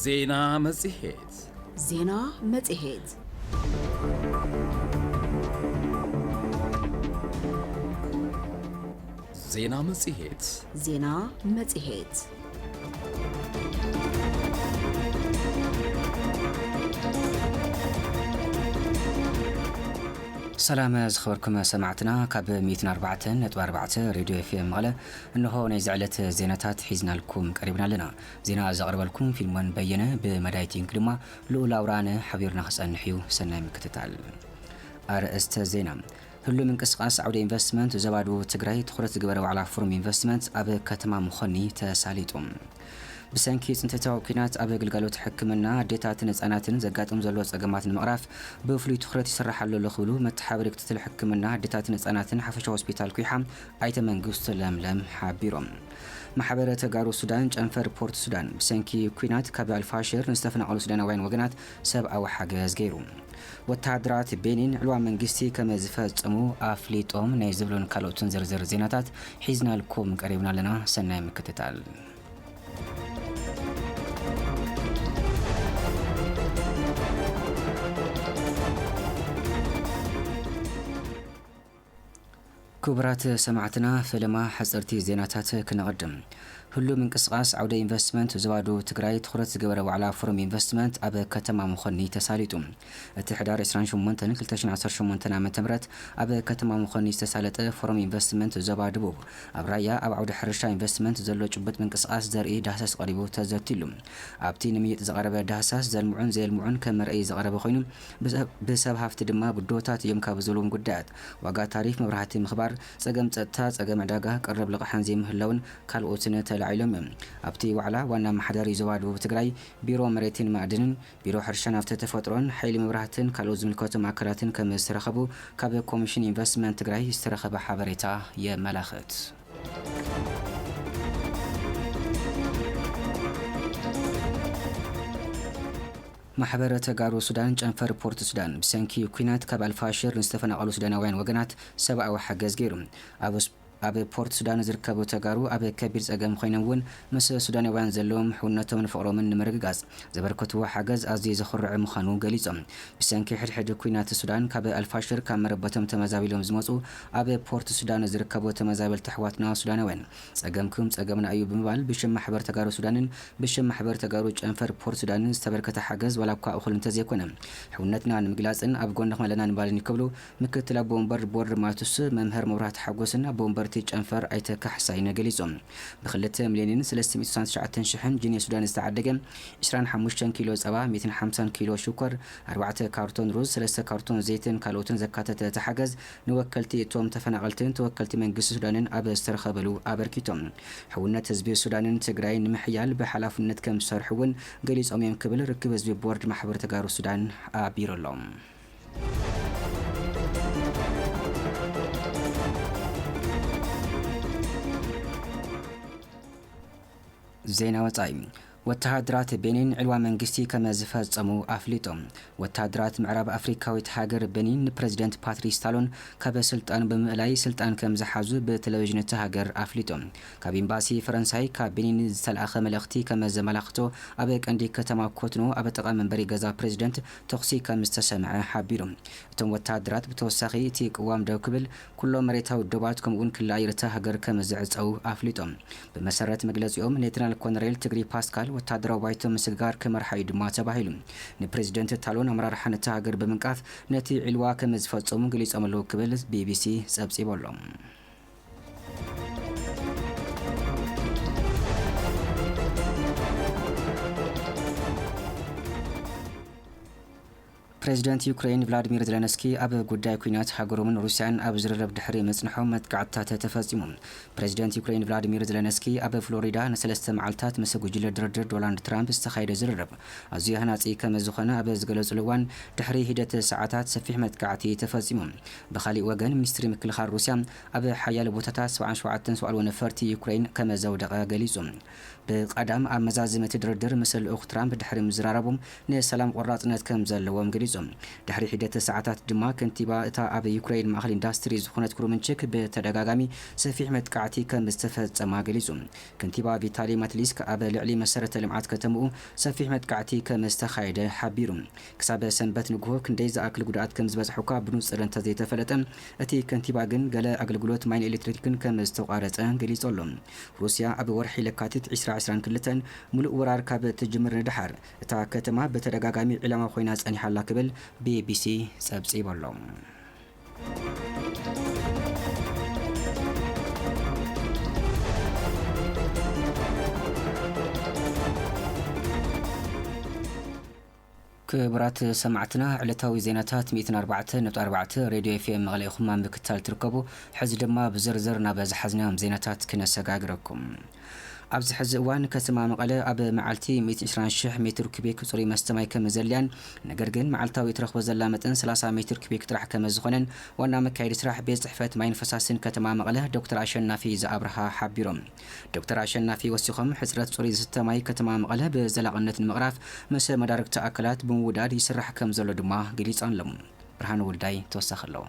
ዜና መጽሔት። ዜና መጽሔት። ዜና መጽሔት። ዜና መጽሔት። ሰላም ዝኸበርኩም ሰማዕትና፣ ካብ ሚእትን ኣርባዕተን ነጥቢ ኣርባዕተ ሬድዮ ኤፍ ኤም መቐለ፣ እንሆ ናይዚ ዕለት ዜናታት ሒዝናልኩም ቀሪብና ኣለና። ዜና ዘቕርበልኩም ፊልሞን በየነ፣ ብመዳይቲንግ ድማ ልኡል ኣውራነ ሓቢሩና ክጸንሕ እዩ። ሰናይ ምክትታል። ኣርእስተ ዜና። ህሉ ምንቅስቓስ ዓውደ ኢንቨስትመንት ዞባ ደቡብ ትግራይ ትኹረት ዝገበረ ዋዕላ ፎረም ኢንቨስትመንት ኣብ ከተማ መኾኒ ተሳሊጡ። ብሰንኪ ጽንተታዊ ኲናት ኣብ ግልጋሎት ሕክምና ኣዴታትን ህጻናትን ዘጋጥም ዘሎ ጸገማት ንምቕራፍ ብፍሉይ ትኹረት ይስራሕ ኣሎ ክብሉ መተሓባበሪ ክትትል ሕክምና ኣዴታትን ህጻናትን ሓፈሻ ሆስፒታል ኲሓ ኣይተ መንግስቱ ለምለም ሓቢሮም። ማሕበረ ተጋሩ ሱዳን ጨንፈር ፖርት ሱዳን ብሰንኪ ኲናት ካብ ኣልፋሽር ንዝተፈናቐሉ ሱዳናውያን ወገናት ሰብኣዊ ሓገዝ ገይሩ። ወተሃደራት ቤኒን ዕልዋ መንግስቲ ከም ዝፈጸሙ ኣፍሊጦም። ናይ ዝብሉን ካልኦትን ዝርዝር ዜናታት ሒዝናልኩም ቀሪብና ኣለና። ሰናይ ምክትታል። ክቡራት ሰማዕትና፣ ፈለማ ሓፀርቲ ዜናታት ክነቐድም። ህሉ ምንቅስቓስ ዓውደ ኢንቨስትመንት ዞባ ደቡብ ትግራይ ትኹረት ዝገበረ ዋዕላ ፎረም ኢንቨስትመንት ኣብ ከተማ መኾኒ ተሳሊጡ። እቲ ሕዳር ዕስራን ሸሞንተን ክልተ ሽሕን ዓሰርተ ሸሞንተን ዓመተ ምህረት ኣብ ከተማ መኾኒ ዝተሳለጠ ፎረም ኢንቨስትመንት ዞባ ደቡብ፣ ኣብ ራያ ኣብ ዓውዲ ሕርሻ ኢንቨስትመንት ዘሎ ጭቡጥ ምንቅስቓስ ዘርኢ ዳህሳስ ቀሪቡ ተዘቲሉ። ኣብቲ ንምይጥ ዝቐረበ ዳህሳስ፣ ዘልምዑን ዘየልምዑን ከም መርኣዪ ዝቐረበ ኮይኑ፣ ብሰ-፣ ብሰብ ሃፍቲ ድማ ብድሆታት እዮም ካብ ዝብልዎም ጉዳያት፣ ዋጋ ታሪፍ፣ መብራህቲ ምኽባር፣ ጸገም ጸጥታ፣ ጸገም ዕዳጋ፣ ቀረብ ልቓሕን ዘይምህላውን ካልኦትን ተላዒሎም እዮም። ኣብቲ ዋዕላ ዋና ኣመሓዳሪ ዞባ ደቡብ ትግራይ ቢሮ መሬትን ማዕድንን፣ ቢሮ ሕርሻን ሃፍቲ ተፈጥሮን፣ ሓይሊ መብራህትን ካልኦት ዝምልከቶም ኣካላትን ከም ዝተረኸቡ ካብ ኮሚሽን ኢንቨስትመንት ትግራይ ዝተረኸበ ሓበሬታ የመላኽት። ማሕበረ ተጋሩ ሱዳን ጨንፈር ፖርት ሱዳን ብሰንኪ ኲናት ካብ ኣልፋሽር ንዝተፈናቐሉ ሱዳናውያን ወገናት ሰብኣዊ ሓገዝ ገይሩ። ኣብ ስ-፣ ኣብ ፖርት ሱዳን ዝርከቡ ተጋሩ ኣብ ከቢድ ጸገም ኮይኖም እውን ምስ ሱዳናውያን ዘለዎም ሕውነቶምን ፍቕሮምን ንምርግጋጽ ዘበርከትዎ ሓገዝ ኣዝዩ ዘኹርዕ ምዃኑ ገሊጾም። ብሰንኪ ሕድሕድ ኲናት ሱዳን ካብ ኣልፋሽር ካብ መረበቶም ተመዛቢሎም ዝመጹ ኣብ ፖርት ሱዳን ዝርከቡ ተመዛበልቲ ኣሕዋትና ሱዳናውያን ጸገምኩም ጸገምና እዩ ብምባል ብሽም ማሕበር ተጋሩ ሱዳንን ብሽም ማሕበር ተጋሩ ጨንፈር ፖርት ሱዳንን ዝተበርከተ ሓገዝ ዋላ እኳ እኹል እንተዘይኮነ፣ ሕውነትና ንምግላጽን ኣብ ጎንኹም ኣለና ንምባልን ክብሉ ምክትል ኣቦ ወንበር ቦርድ ማቱስ መምህር መብራህቲ ሓጎስን ኣቦ ወንበርቲ ጨንፈር ኣይተ ካሕሳይን ገሊጾም። ብክልተ ሚልዮንን ሰለስተ ሚእቲ ስሳን ትሽዓተን ሽሕን ጅኔ ሱዳን ዝተዓደገ ዕስራን ሓሙሽተን ኪሎ ጸባ፣ ሚእትን ሓምሳን ኪሎ ሽኮር፣ ኣርባዕተ ካርቶን ሩዝ፣ ሰለስተ ካርቶን ዘይትን ካልኦትን ዘካተተ እቲ ሓገዝ ንወከልቲ እቶም ተፈናቐልትን ተወከልቲ መንግስቲ ሱዳንን ኣብ ዝተረኸበሉ ኣበርኪቶም። ሕውነት ህዝቢ ሱዳንን ትግራይን ንምሕያል ብሓላፍነት ከም ዝሰርሑ እውን ገሊጾም እዮም ክብል ርክብ ህዝቢ ቦርድ ማሕበር ተጋሩ ሱዳን ኣቢሩ ኣሎ። ዜና ወጻኢ። ወተሃደራት ቤኒን ዕልዋ መንግስቲ ከም ዝፈጸሙ ኣፍሊጦም። ወተሃደራት ምዕራብ ኣፍሪካዊት ሃገር ቤኒን ንፕረዚደንት ፓትሪስ ታሎን ካብ ስልጣን ብምእላይ ስልጣን ከም ዝሓዙ ብቴሌቪዥን እታ ሃገር ኣፍሊጦም። ካብ ኤምባሲ ፈረንሳይ ካብ ቤኒን ዝተላእኸ መልእኽቲ ከም ዘመላኽቶ፣ ኣብ ቀንዲ ከተማ ኮትኖ ኣብ ጥቓ መንበሪ ገዛ ፕረዚደንት ተኹሲ ከም ዝተሰምዐ ሓቢሩ። እቶም ወተሃደራት ብተወሳኺ እቲ ቅዋም ደው ክብል፣ ኩሎም መሬታዊ ዶባት ከምኡውን ክልላዊ ርታ ሃገር ከም ዝዕጸው ኣፍሊጦም። ብመሰረት መግለጺኦም፣ ሌተናል ኮሎኔል ትግሪ ፓስካል ወታደራዊ ባይቶ ምስግጋር ክመርሓ እዩ ድማ ተባሂሉ። ንፕሬዚደንት ታሎን ኣመራርሓ ነታ ሃገር ብምንቃፍ ነቲ ዕልዋ ከም ዝፈጸሙ ገሊጾም ኣለዉ ክብል ቢቢሲ ጸብጺቡ ኣሎ። ፕሬዚደንት ዩክሬን ቭላዲሚር ዜለንስኪ ኣብ ጉዳይ ኲናት ሃገሮምን ሩስያን ኣብ ዝርርብ ድሕሪ ምጽንሖም መጥቃዕትታት ተፈጺሙ። ፕሬዚደንት ዩክሬን ቭላዲሚር ዜለንስኪ ኣብ ፍሎሪዳ ንሰለስተ መዓልታት ምስ ጉጅለ ድርድር ዶናልድ ትራምፕ ዝተኻየደ ዝርርብ ኣዝዩ ሃናጺ ከም ዝኾነ ኣብ ዝገለጹሉ እዋን፣ ድሕሪ ሂደት ሰዓታት ሰፊሕ መጥቃዕቲ ተፈጺሙ። ብኻሊእ ወገን፣ ሚኒስትሪ ምክልኻል ሩስያ ኣብ ሓያሎ ቦታታት ሰብዓን ሸውዓተን ሰብኣዊ ነፈርቲ ዩክሬን ከም ዘውደቐ ገሊጹ። ብቐዳም ኣብ መዛዘሚ እቲ ድርድር ምስ ልኡኽ ትራምፕ ድሕሪ ምዝራረቦም፣ ንሰላም ቆራጽነት ከም ዘለዎም ገሊጹ። ድሕሪ ሒደተ ሰዓታት ድማ ከንቲባ እታ ኣብ ዩክሬን ማእኸል ኢንዳስትሪ ዝኾነት ክሩምንችክ ብተደጋጋሚ ሰፊሕ መጥቃዕቲ ከም ዝተፈጸማ ገሊጹ። ከንቲባ ቪታሊ ማትሊስክ ኣብ ልዕሊ መሰረተ ልምዓት ከተምኡ ሰፊሕ መጥቃዕቲ ከም ዝተኻየደ ሓቢሩ። ክሳብ ሰንበት ንግሆ ክንደይ ዝኣክል ጉድኣት ከም ዝበጽሐ እኳ ብንጹር እንተዘይተፈለጠ፣ እቲ ከንቲባ ግን ገለ ኣገልግሎት ማይን ኤሌክትሪክን ከም ዝተቋረጸ ገሊጹ ኣሎ። ሩስያ ኣብ ወርሒ ለካቲት ዕስራ ዕስራን ክልተን ምሉእ ወራር ካብ ትጅምር ንድሓር፣ እታ ከተማ ብተደጋጋሚ ዒላማ ኮይና ጸኒሓ ኣላ ክብል ቢቢሲ ጸብጺቡ ኣሎ። ክቡራት ሰማዕትና፣ ዕለታዊ ዜናታት ሚእትን ኣርባዕተን ነጥቢ ኣርባዕተ ሬድዮ ኤፍኤም መቐለ ኢኹም ኣብ ምክትታል ትርከቡ። ሕዚ ድማ ብዝርዝር ናብ ዝሓዝናዮም ዜናታት ክነሰጋግረኩም። ኣብዚ ሕዚ እዋን ከተማ መቐለ ኣብ መዓልቲ ሚእቲ ዕስራን ሽሕ ሜትር ኩቢክ ጽሩይ መስተ ማይ ከም ዘድልያን፣ ነገር ግን መዓልታዊ እትረኽቦ ዘላ መጠን ሰላሳ ሜትር ኩቢክ ጥራሕ ከም ዝኾነን ዋና መካየዲ ስራሕ ቤት ጽሕፈት ማይን ፈሳስን ከተማ መቐለ ዶክተር ኣሸናፊ ዘኣብርሃ ሓቢሮም። ዶክተር ኣሸናፊ ወሲኾም፣ ሕጽረት ጽሩይ ዝስተ ማይ ከተማ መቐለ ብዘላቕነት ንምቕራፍ ምስ መዳርግቲ ኣካላት ብምውዳድ ይስራሕ ከም ዘሎ ድማ ገሊጾም ኣለዉ። ብርሃኑ ወልዳይ ተወሳኺ ኣለዎ።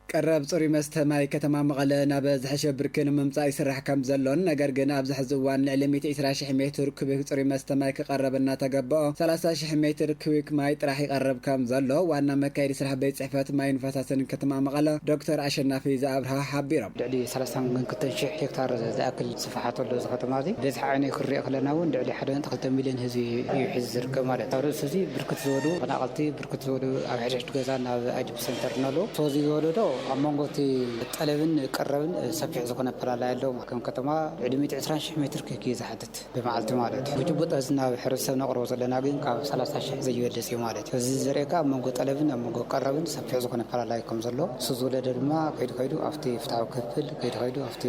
ቀረብ ጽሩይ መስተ ማይ ከተማ መቐለ ናብ ዝሐሸ ብርኪ ንምምጻእ ይስራሕ ከም ዘሎን፣ ነገር ግን ኣብዚ ሕዚ እዋን ልዕሊ ሚእቲ ዕስራ ሽሕ ሜትር ኩቢክ ጽሩይ መስተ ማይ ክቐረብ እናተገበኦ፣ ሰላሳ ሽሕ ሜትር ኩቢክ ማይ ጥራሕ ይቐርብ ከም ዘሎ ዋና መካየዲ ስራሕ ቤት ጽሕፈት ማይን ፈሳስን ከተማ መቐለ ዶክተር ኣሸናፊ ዘኣብርሃ ሓቢሮም። ልዕሊ ሰላሳን ክልተን ሽሕ ሄክታር ዝኣክል ስፍሓት ኣሎ እዚ ከተማ እዚ። በዝሒ ዓይኒ ክርእ ከለና እውን ልዕሊ ሓደ ነጥቢ ክልተ ሚልዮን ህዝቢ እዩ ሒዙ ዝርከብ ማለት እዩ። ኣብ ርእሲ እዚ ብርክት ዝበሉ ተፈናቐልቲ፣ ብርክት ዝበሉ ኣብ ሕድሕድ ገዛ ናብ ኣይዲፒ ሰንተር እናለዉ። So እዚ ወለዶ ኣብ መንጎ እቲ ጠለብን ቀረብን ሰፊሕ ዝኾነ ፈላላይ ኣሎ። ከም ከተማ ልዕሊ ሚእቲ ዕስራን ሽሕ ሜትር ኪዩብ እዩ ዝሓትት ብመዓልቲ ማለት እዩ። ብጭቡጥ እዚ ናብ ሕብረተሰብ ነቕርቦ ዘለና ግን ካብ ሰላሳ ሽሕ ዘይበልጽ እዩ ማለት እዩ። እዚ ዘርእየካ ኣብ መንጎ ጠለብን ኣብ መንጎ ቀረብን ሰፊሕ ዝኾነ ፈላላይ ከም ዘሎ፣ እሱ ዝወለደ ድማ ከይዱ ከይዱ ኣብቲ ፍትሓዊ ክፍል ከይዱ ከይዱ ኣብቲ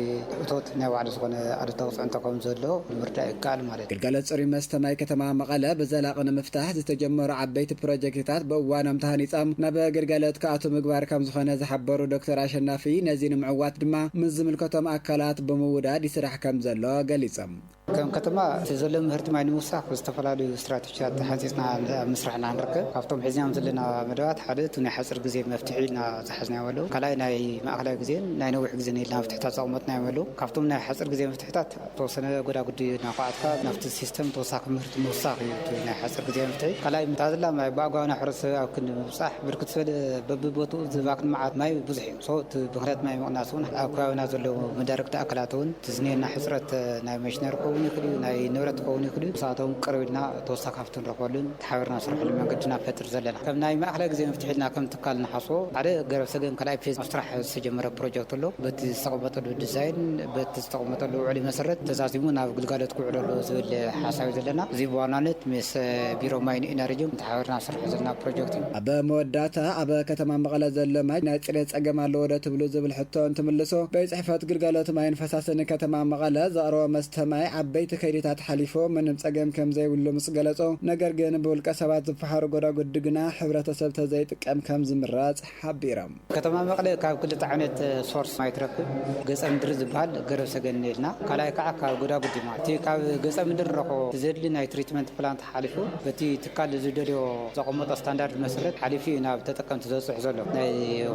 እቶት ናይ ባዕሉ ዝኾነ ኣሉታዊ ጽዕንቶ ከም ዘሎ ንምርዳእ ይከኣል ማለት እዩ። ግልጋሎት ጽሩይ መስተ ማይ ከተማ መቐለ ብዘላቒ ንምፍታሕ ዝተጀመሩ ዓበይቲ ፕሮጀክትታት ብእዋኖም ተሃኒጾም ናብ ግልጋሎት ክኣትዉ ምግባር ከም ዝኾነ ዝሓበሩ ዶክተር ኣሸናፊ፣ ነዚ ንምዕዋት ድማ ምስ ዝምልከቶም ኣካላት ብምውዳድ ይስራሕ ከም ዘሎ ገሊጾም። ከም ከተማ እቲ ዘሎ ምህርቲ ማይ ንምውሳኽ ዝተፈላለዩ ስትራቴጂታት ሓንጺጽና ኣብ ምስራሕ ኢና ንርከብ። ካብቶም ሒዝናዮም ዘለና መደባት ሓደ እቲ ናይ ሓጺር ግዜ መፍትሒ ኢልና ዝሓዝናዮም ኣለዉ። ካልኣይ ናይ ማእከላይ ግዜን ናይ ነዊሕ ግዜን ኢልና መፍትሕታት ዘቐመጥናዮም ኣለዉ። ካብቶም ናይ ሓጺር ግዜ መፍትሕታት ዝተወሰነ ጎዳጉዲ እናኳዓትካ ናብቲ ሲስተም ተወሳኺ ምህርቲ ምውሳኽ እዩ እቲ ናይ ሓጺር ግዜ መፍትሒ። ካልኣይ ምታዝላ ማይ ብኣግባቡ ናብ ሕብረተሰብ ኣብ ክንዲ ምብጻሕ ብርክት ዝበለ በብቦትኡ ዝባክን መዓት ማይ ብዙሕ እዩ። So እቲ ብኽነት ማይ ምቕናስ እውን ኣብ ከባቢና ዘለዉ መዳርግቲ ኣካላት እውን እቲ ዝኔና ሕጽረት ናይ መሽነሪ ክኸውን ይኽእል እዩ፣ ናይ ንብረት ክኸውን ይኽእል እዩ። ንሳቶም ቅርብ ኢልና ተወሳኺ ሃፍቲ ንረኽበሉን ተሓቢርና ንሰርሐሉ መንገዲ ኢና ንፈጥር ዘለና። ከም ናይ ማእከላይ ግዜ መፍትሒ ኢልና ከም ትካል ንሓስቦ ሓደ ገረብ ሰገን ካልኣይ ፌዝ ኣብ ስራሕ ዝተጀመረ ፕሮጀክት ኣሎ። በቲ ዝተቐመጠሉ ዲዛይን፣ በቲ ዝተቐመጠሉ ውዕሊ መሰረት ተዛዚሙ ናብ ግልጋሎት ክውዕለሉ ዝብል ሓሳብ እዩ ዘለና። እዚ ብዋናነት ምስ ቢሮ ማይን ኢነርጂን ተሓቢርና ንሰርሖ ዘለና ፕሮጀክት እዩ። ኣብ መወዳእታ ኣብ ከተማ መቐለ ዘሎ ማይ ናይ ጽሬት ጸገም ኣለዎ ዶ ትብሉ ዝብል ሕቶ እንትምልሱ፣ ቤት ጽሕፈት ግልጋሎት ማይን ፈሳስን ከተማ መቐለ ዘቕረቦ መስተ ማይ ዓበይቲ ከይዲታት ሓሊፉ ምንም ጸገም ከም ዘይብሉ ምስ ገለጹ፣ ነገር ግን ብውልቀ ሰባት ዝፈሓሩ ጎዳጉዲ ግና ሕብረተሰብ ተዘይጥቀም ከም ዝምረጽ ሓቢሮም። ከተማ መቐለ ካብ ክልተ ዓይነት ሶርስ ማይ ትረክብ። ገጸ ምድሪ ዝበሃል ገረብ ሰገን ኢልና፣ ካልኣይ ከዓ ካብ ጎዳጉዲ ማለት። እቲ ካብ ገጸ ምድሪ ንረኽቦ ዘድሊ ናይ ትሪትመንት ፕላንት ሓሊፉ በቲ ትካል ዝደልዮ ዘቐመጦ ስታንዳርድ መሰረት ሓሊፉ እዩ ናብ ተጠቀምቲ ዘብፅሕ ዘሎ። ናይ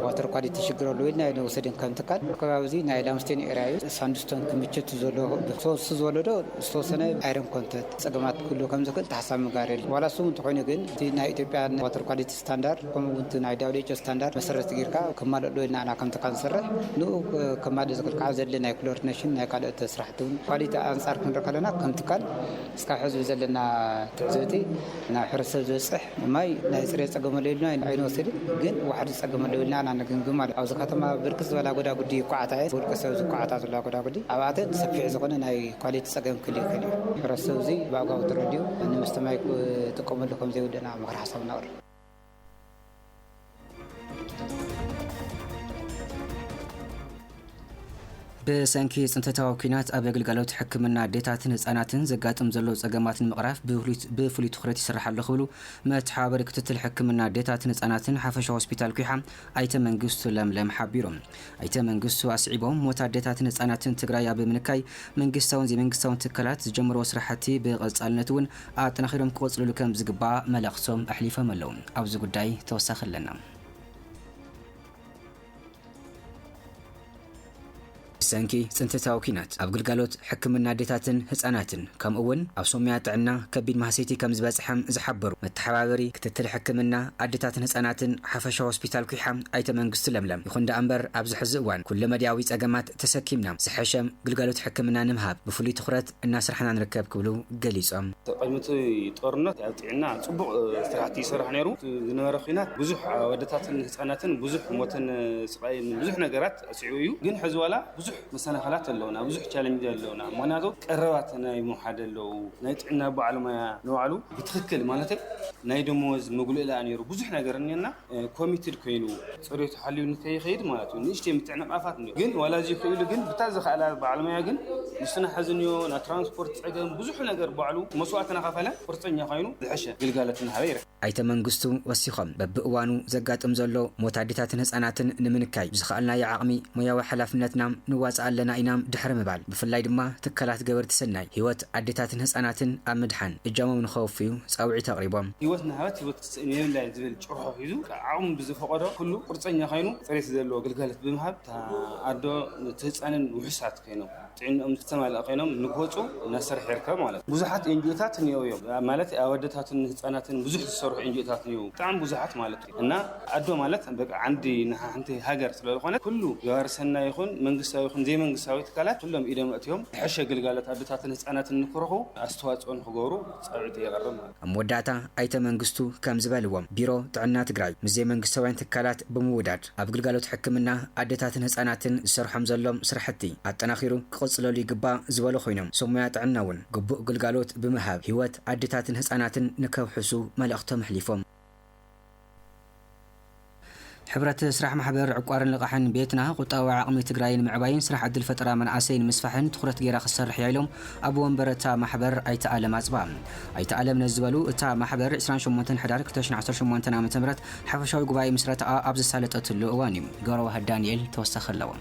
ዋተር ኳሊቲ ሽግር ኣለዎ ኢልና ኣይንወስድን ከም ትካል። ኣብ ከባቢ እዚ ናይ ላምስቴን ኤርያ እዩ። ሳንድስቶን ክምችት ዘሎ ሶርስ ዝወለዶ ዝተወሰነ ኣይረን ኮንተንት ፀገማት ክህልዎ ከም ዝኽእል ተሓሳቢ ምግባር የድሊ። ዋላ እሱ እንተኾይኑ ግን እቲ ናይ ኢትዮጵያ ዋተር ኳሊቲ ስታንዳርድ ከምኡ እውን እቲ ናይ ዳብሊው ኤች ኦ ስታንዳርድ መሰረት ገይርካ ከማልእ ኣለዎ ኢልና ኢና ከም ትካል ንሰርሕ። ንኡ ከማልእ ዝኽእል ከዓ ዘድሊ ናይ ክሎሪኔሽን ናይ ካልኦት ስራሕቲ እውን ኳሊቲ ኣንፃር ክንርኢ ከለና ከም ትካል እስካብ ሕዚ ብዘለና ትዕዝብቲ ናብ ሕብረተሰብ ዝበፅሕ ማይ ናይ ፅሬት ፀገም ኣሎ ኢልና ኣይንወስድን፣ ግን ዋሕዲ ፀገም ኣሎ ኢልና ኢና ንግምግም ማለት እዩ። ኣብዚ ከተማ ብርክት ዝበላ ጎዳጉዲ ይኳዓታ እየን። ውልቀ ሰብ ዝኳዓታ ዘለዋ ጎዳጉዲ ኣብኣተን ሰፊሕ ዝኾነ ናይ ኳሊቲ ፀገም ክህሉ ይኽእል እዩ። ሕብረተሰብ እዚ ብኣግባቡ ተረዲኡ ንመስተ ማይ ክጥቀመሉ ከም ዘይውድና ምኽሪ ሓሳብ እናቕርብ። ብሰንኪ ጽንተታዊ ኲናት ኣብ ግልጋሎት ሕክምና ኣዴታትን ህጻናትን ዘጋጥም ዘሎ ጸገማት ንምቕራፍ ብፍሉይ፣ ብፍሉይ ትኹረት ይስራሕ ኣሎ ክብሉ መተሓባበሪ ክትትል ሕክምና ኣዴታትን ህጻናትን ሓፈሻዊ ሆስፒታል ኲሓ ኣይተ መንግስቱ ለምለም ሓቢሮም። ኣይተ መንግስቱ ኣስዒቦም፣ ሞት ኣዴታትን ህጻናትን ትግራይ ኣብ ምንካይ መንግስታውን ዘይመንግስታውን ትካላት ዝጀመርዎ ስራሕቲ ብቐጻልነት እውን ኣጠናኺሮም ክቕጽልሉ ከም ዝግባእ መልእኽቶም ኣሕሊፎም ኣለዉ። ኣብዚ ጉዳይ ተወሳኺ ኣለና። ብሰንኪ ጽንተታዊ ኲናት ኣብ ግልጋሎት ሕክምና ኣዴታትን ህጻናትን ከምኡ እውን ኣብ ሶምያ ጥዕና ከቢድ ማህሰይቲ ከም ዝበጽሐም ዝሓበሩ መተሓባበሪ ክትትል ሕክምና ኣዴታትን ህጻናትን ሓፈሻዊ ሆስፒታል ኲሓ ኣይተ መንግስቱ ለምለም፣ ይኹን ደኣ እምበር ኣብዚ ሕዚ እዋን ኩለ መዳያዊ ጸገማት ተሰኪምና ዝሐሸ ግልጋሎት ሕክምና ንምሃብ ብፍሉይ ትኹረት እናስራሕና ንርከብ ክብሉ ገሊጾም። ቅድሚ እቲ ጦርነት ኣብ ጥዕና ጽቡቕ ስራሕቲ ይሰርሕ ነይሩ። ዝነበረ ኲናት ብዙሕ ኣወዳትን ህጻናትን ብዙሕ ሞትን ስቓይን ብዙሕ ነገራት ኣስዒቡ እዩ። ግን ሕዚ ዋላ ብዙሕ መሰናኸላት ኣለውና፣ ብዙሕ ቻለንጅ ኣለውና። ምኽንያቱ ቀረባት ናይ ምውሓድ ኣለዉ፣ ናይ ጥዕና በዓል ሞያ ንባዕሉ ብትኽክል ማለት ናይ ደሞዝ መጉልእ ለኣ ነይሩ ብዙሕ ነገር እኒና ኮሚትድ ኮይኑ ጽሬቱ ሓልዩ ንከይኸይድ ማለት እዩ። ንእሽተይ ምትዕንቓፋት እኒኦ። ግን ዋላ እዚ ክኢሉ ግን ብታ ዝኸኣላ በዓል ሞያ ግን ንስና ሕዚ እኒኦ ናይ ትራንስፖርት ጸገም ብዙሕ ነገር ባዕሉ መስዋእቲ እናኸፈለ ቁርፀኛ ኮይኑ ዝሐሸ ግልጋሎት እናሃበ ይርከብ። ኣይተ መንግስቱ ወሲኾም በብእዋኑ ዘጋጥም ዘሎ ሞት ኣዴታትን ህፃናትን ንምንካይ ብዝኸኣልናዮ ዓቕሚ ሞያዊ ሓላፍነትና ንዋፅእ ኣለና ኢና ድሕሪ ምባል ብፍላይ ድማ ትካላት ገበርቲ ሰናይ ህይወት ኣዴታትን ህፃናትን ኣብ ምድሓን እጃሞም ንኸወፍዩ ፃውዒት ኣቕሪቦም። ህይወት ንሃበት ህይወት ትስእን የብላን ዝብል ጭርሖ ሒዙ ዓቕሙ ብዝፈቐዶ ኩሉ ቁርፀኛ ኮይኑ ፅሬት ዘለዎ ግልጋሎት ብምሃብ እታ ኣዶ ነቲ ህፃንን ውሑሳት ኮይኖም ጥዕንኦም ዝተማልኣ ኮይኖም ንክወፁ እናሰርሐ ይርከብ ማለት እዩ። ብዙሓት ኤንጂኦታት እኒኦ እዮም ማለት ኣወደታትን ህፃናትን ብዙሕ ዝሰርሑ ኤንጂኦታት እኒኦ ብጣዕሚ ብዙሓት ማለት እዩ። እና ኣዶ ማለት በቃ ዓንዲ ንሓንቲ ሃገር ስለዝኾነ ኩሉ ገባሪ ሰናይ ይኹን መንግስታዊ ይኹን ዘይመንግስታዊ ትካላት ኩሎም ኢዶም ኣእትዮም ዝሐሸ ግልጋሎት ኣደታትን ህፃናትን ንክረኽቡ ኣስተዋፅኦ ንክገብሩ ፃውዒት የቕርብ ማለት እዩ። ኣብ መወዳእታ ኣይተ መንግስቱ ከም ዝበልዎም ቢሮ ጥዕና ትግራይ ምስ ዘይመንግስታውያን ትካላት ብምውዳድ ኣብ ግልጋሎት ሕክምና ኣደታትን ህፃናትን ዝሰርሖም ዘሎም ስራሕቲ ኣጠናኺሩ ክቕፅለሉ ይግባእ ዝበሉ ኮይኖም ሶሙያ ጥዕና እውን ግቡእ ግልጋሎት ብምሃብ ህይወት ኣደታትን ህፃናትን ንከውሕሱ መልእኽቶም ኣሕሊፎም። ሕብረት ስራሕ ማሕበር ዕቋርን ልቓሕን ቤትና ቁጠባዊ ዓቕሚ ትግራይ ንምዕባይን ስራሕ ዕድል ፈጠራ መናእሰይ ንምስፋሕን ትኹረት ገይራ ክትሰርሕ እያ ኢሎም ኣቦ ወንበር እታ ማሕበር ኣይተ ኣለም ኣፅባ። ኣይተ ኣለም ነዚ ዝበሉ እታ ማሕበር ዕስራን ሸሞንተን ሕዳር ክልተ ሽሕን ዓሰርተ ሸሞንተን ዓመተ ምህረት ሓፈሻዊ ጉባኤ ምስረታኣ ኣብ ዘሳለጠትሉ እዋን እዩ። ገብረዋህድ ዳንኤል ተወሳኺ ኣለዎ።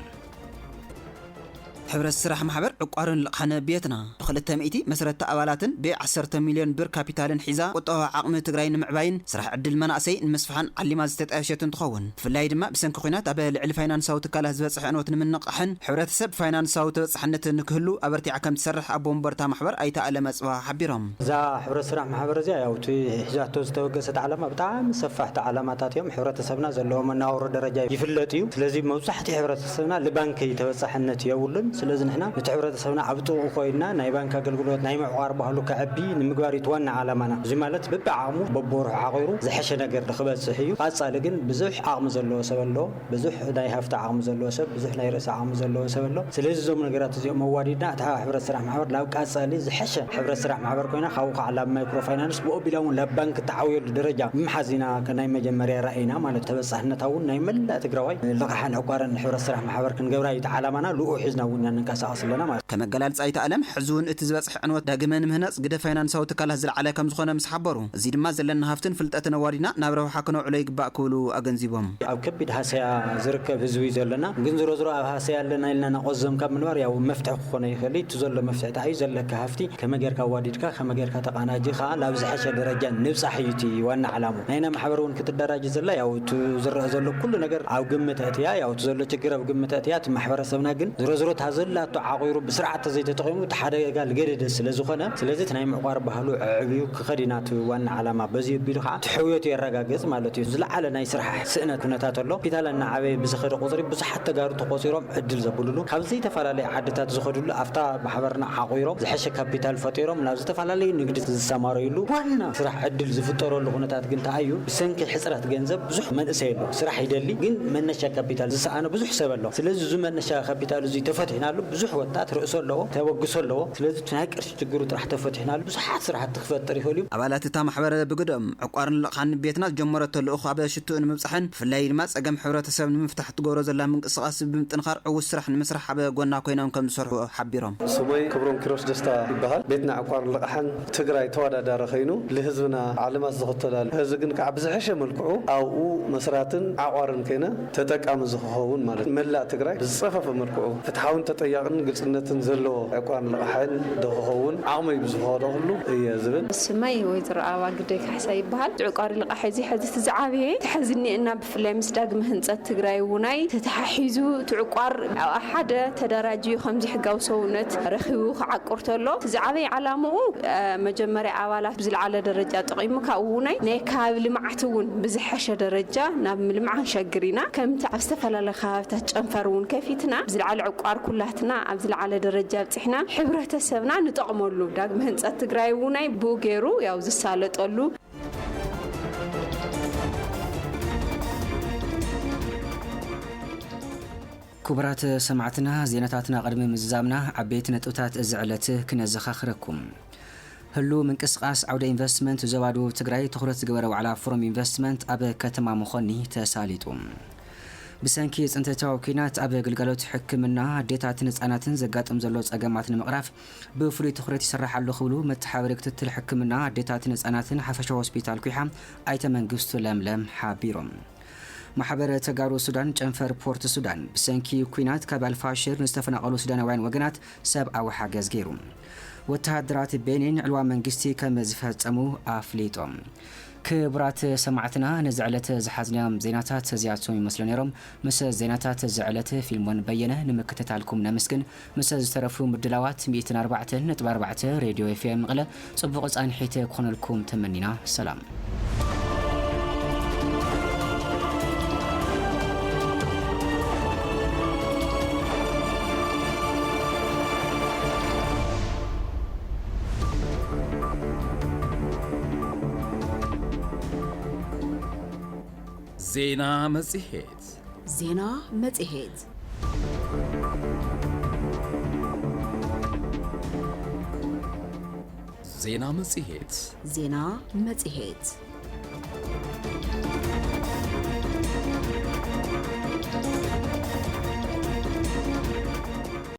ሕብረት ስራሕ ማሕበር ዕቋርን ልቓሕን ቤትና ብክልተ ሚእቲ መስረቲ ኣባላትን ብዓሰርተ ሚልዮን ብር ካፒታልን ሒዛ ቁጠባዊ ዓቕሚ ትግራይ ንምዕባይን ስራሕ ዕድል መናእሰይ ንምስፋሕን ዓሊማ ዝተጣየሸት እንትኸውን፣ ብፍላይ ድማ ብሰንኪ ኲናት ኣብ ልዕሊ ፋይናንሳዊ ትካላት ዝበፅሐ ዕንወት ንምንቕቓሕን ሕብረተሰብ ፋይናንሳዊ ተበፃሕነት ንክህሉ ኣበርቲዓ ከም ትሰርሕ ኣቦ ወንበር እታ ማሕበር ኣይተ ኣለም ኣፅባ ሓቢሮም። እዛ ሕብረት ስራሕ ማሕበር እዚኣ ያው እቲ ሒዛቶ ዝተበገሰት ዓላማ ብጣዕሚ ሰፋሕቲ ዓላማታት እዮም። ሕብረተሰብና ዘለዎ መነባብሮ ደረጃ ይፍለጥ እዩ። ስለዚ መብዛሕትኡ ሕብረተሰብና ልባንክ ተበፃሕነት የብሉን። ስለዚ ንሕና ነቲ ሕብረተሰብና ኣብ ጥቕኡ ኮይንና ናይ ባንክ ኣገልግሎት ናይ ምዕቋር ባህሉ ከዕቢ ንምግባር እዩ እቲ ዋና ዓላማና። እዚ ማለት በብዓቕሙ በብወርሑ ዓቒሩ ዝሐሸ ነገር ንክበፅሕ እዩ። ቃፃሊ ግን ብዙሕ ዓቕሚ ዘለዎ ሰብ ኣሎ፣ ብዙሕ ናይ ሃፍቲ ዓቕሚ ዘለዎ ሰብ፣ ብዙሕ ናይ ርእሲ ዓቕሚ ዘለዎ ሰብ ኣሎ። ስለዚ እዞም ነገራት እዚኦም መዋዲድና እታ ሕብረት ስራሕ ማሕበር ናብ ቃፃሊ ዝሐሸ ሕብረት ስራሕ ማሕበር ኮይና ካብኡ ከዓ ላብ ማይክሮ ፋይናንስ ብኡ ኣቢላ እውን ላብ ባንክ ተዓውየሉ ደረጃ ምሓዝ ኢና ከ ናይ መጀመርያ ራእይና ማለት ተበፃሕነታ እውን ናይ መላእ ትግራዋይ ልቓሕን ዕቋርን ሕብረት ስራሕ ማሕበር ክንገብራ እዩ እቲ ዓላማና። ልኡ ሒዝና እውን ኢና ንንቀሳቐስ ኣለና ማለት። ከም ኣገላልፃ ኣይተ ኣለም ሕዚ እውን እቲ ዝበፅሐ ዕንወት ዳግመ ንምህናፅ ግደ ፋይናንሳዊ ትካላት ዝለዓለ ከም ዝኾነ ምስ ሓበሩ፣ እዚ ድማ ዘለና ሃፍትን ፍልጠትን ኣዋዲና ናብ ረብሓ ክነውዕሎ ይግባእ ክብሉ ኣገንዚቦም። ኣብ ከቢድ ሃሰያ ዝርከብ ህዝቢ እዩ ዘለና። ግን ዝሮ ዝሮ ኣብ ሃሰያ ኣለና ኢልና ናቆዘም ካብ ምንባር ያው መፍትሒ ክኾነ ይኽእል እዩ። እቲ ዘሎ መፍትሒ እንታይ እዩ? ዘለካ ሃፍቲ ከመይ ጌርካ ኣዋዲድካ ከመይ ጌርካ ተቓናጂኻ ላብ ዝሐሸ ደረጃ ንብፃሕ እዩ እቲ ዋና ዓላሙ። ናይና ማሕበር እውን ክትደራጅ ዘላ ያው እቲ ዝረአ ዘሎ ኩሉ ነገር ኣብ ግምት ኣእትያ ያው እቲ ዘሎ ችግር ኣብ ግምት ኣእትያ እቲ ማሕበረሰብና ግን ዝሮ ዝሮ እታ ዘላቶ ዓቑሩ ብስርዓት ተዘይተጠቒሙ እቲ ሓደጋ ልገደደ ስለ ዝኾነ ስለዚ እቲ ናይ ምዕቋር ባህሉ ኣዕብዩ ክኸድ ኢና እቲ ዋና ዓላማ። በዚ ኣቢሉ ከዓ እቲ ሕውየቱ የረጋግፅ ማለት እዩ። ዝለዓለ ናይ ስራሕ ስእነት ኩነታት ኣሎ። ካፒታል እናዓበየ ብዝኸደ ቁፅሪ ብዙሓት ተጋሩ ተቆፂሮም ዕድል ዘብሉሉ ካብ ዝተፈላለየ ዓድታት ዝኸድሉ ኣብታ ማሕበርና ዓቑሮም ዝሐሸ ካፒታል ፈጢሮም ናብ ዝተፈላለዩ ንግዲ ዝሰማረዩሉ ዋና ስራሕ ዕድል ዝፍጠረሉ ኩነታት ግን እንታይ እዩ? ብሰንኪ ሕፅረት ገንዘብ ብዙሕ መንእሰይ ኣሎ። ስራሕ ይደሊ ግን መነሻ ካፒታል ዝሰኣነ ብዙሕ ሰብ ኣሎ። ስለዚ እዚ መነሻ ካፒታል እዚ ተፈቲሕና ኣሎ። ብዙሕ ወጣት ርእሶ ኣለዎ፣ ተበግሶ ኣለዎ። ስለዚ እቲ ናይ ቅርሺ ችግሩ ጥራሕ ተፈቲሕናሉ ብዙሓት ስራሕቲ ክፈጥር ይኽእል እዩ። ኣባላት እታ ማሕበር ብግደኦም ዕቋርን ልቓሕን ቤትና ዝጀመረቶ ልኡኽ ኣብ ሽትኡ ንምብጻሕን ብፍላይ ድማ ጸገም ሕብረተሰብ ንምፍታሕ ትገብሮ ዘላ ምንቅስቓስ ብምጥንኻር ዕዉት ስራሕ ንምስራሕ ኣብ ጎና ኮይኖም ከም ዝሰርሑ ሓቢሮም። ስሞይ ክብሮም ኪሮስ ደስታ ይበሃል። ቤትና ዕቋርን ልቓሕን ትግራይ ተወዳዳሪ ኮይኑ ንህዝብና ዓለማት ዝኽተላሉ፣ እዚ ግን ከዓ ብዝሐሸ መልክዑ ኣብኡ መስራትን ዓቋርን ኮይነ ተጠቃሚ ዝኸውን ማለት መላእ ትግራይ ብዝጸፈፈ መልክዑ ፍትሓውን ተጠያቕን ግልጽነትን ዘለዎ ዕቋርን ልቓሕን ንክኸውን ዓቕመይ ብዝፈቕዶ ኩሉ እየ ዝብል። ስመይ ወይዘሮ ኣበባ ግደይ ካሕሳ ይበሃል። ዕቋሪ ልቓሕ እዚ ሕዚ እቲ ዝዓበየ ተሐዝኒ እና ብፍላይ ምስ ዳግመ ህንፀት ትግራይ እውናይ ተተሓሒዙ እቲ ዕቋር ኣብ ሓደ ተደራጅዩ ከምዚ ሕጋዊ ሰውነት ረኺቡ ክዓቁር ተሎ እቲ ዝዓበየ ዓላምኡ፣ እ፣ መጀመርያ ኣባላት ብዝለዓለ ደረጃ ጠቒሙ ካብኡ እውናይ ናይ ከባቢ ልምዓት እውን ብዝሐሸ ደረጃ ናብ ምልማዕ ክንሸግር ኢና። ከምቲ ኣብ ዝተፈላለየ ከባብታት ጨንፈር እውን ከፊትና ብዝለዓለ ዕቋር ኩላትና ኣብ ዝለዓለ ደረጃ ኣብፂሕና ሕብረተሰብና ንጠቕመሉ ዳግመ ህንፀት ትግራይ እውናይ ብኡ ገይሩ ያው ዝሳለጠሉ። ክቡራት ሰማዕትና፣ ዜናታትና ቅድሚ ምዝዛምና ዓበይቲ ነጥብታት እዚ ዕለት ክነዘኻኽረኩም። ህሉው ምንቅስቓስ ዓውደ ኢንቨስትመንት ዞባ ደቡብ ትግራይ ትኹረት ዝገበረ ዋዕላ ፎረም ኢንቨስትመንት ኣብ ከተማ መኾኒ ተሳሊጡ። ብሰንኪ ጽንተታዊ ኲናት ኣብ ግልጋሎት ሕክምና ኣዴታትን ህጻናትን ዘጋጥም ዘሎ ጸገማት ንምቕራፍ ብፍሉይ ትኹረት ይስራሕ ኣሎ ክብሉ መተሓባበሪ ክትትል ሕክምና ኣዴታትን ህጻናትን ሓፈሻዊ ሆስፒታል ኲሓ ኣይተ መንግስቱ ለምለም ሓቢሮም። ማሕበር ተጋሩ ሱዳን ጨንፈር ፖርት ሱዳን ብሰንኪ ኲናት ካብ ኣልፋሽር ንዝተፈናቐሉ ሱዳናውያን ወገናት ሰብኣዊ ሓገዝ ገይሩ። ወተሃደራት ቤኒን ዕልዋ መንግስቲ ከም ዝፈጸሙ ኣፍሊጦም። ክቡራት ሰማዕትና፣ ነዚ ዕለት ዝሓዝናዮም ዜናታት እዚኣቶም ይመስሉ ነይሮም። ምስ ዜናታት እዚ ዕለት ፊልሞን በየነ ንምክትታልኩም ነመስግን። ምስ ዝተረፉ ምድላዋት ሚእትን ኣርባዕተን ነጥቢ ኣርባዕተ ሬድዮ ኤፍ ኤም መቐለ ጽቡቕ ጻንሒት ክኾነልኩም ተመኒና። ሰላም። ዜና መጽሔት። ዜና መጽሔት። ዜና መጽሔት። ዜና መጽሔት።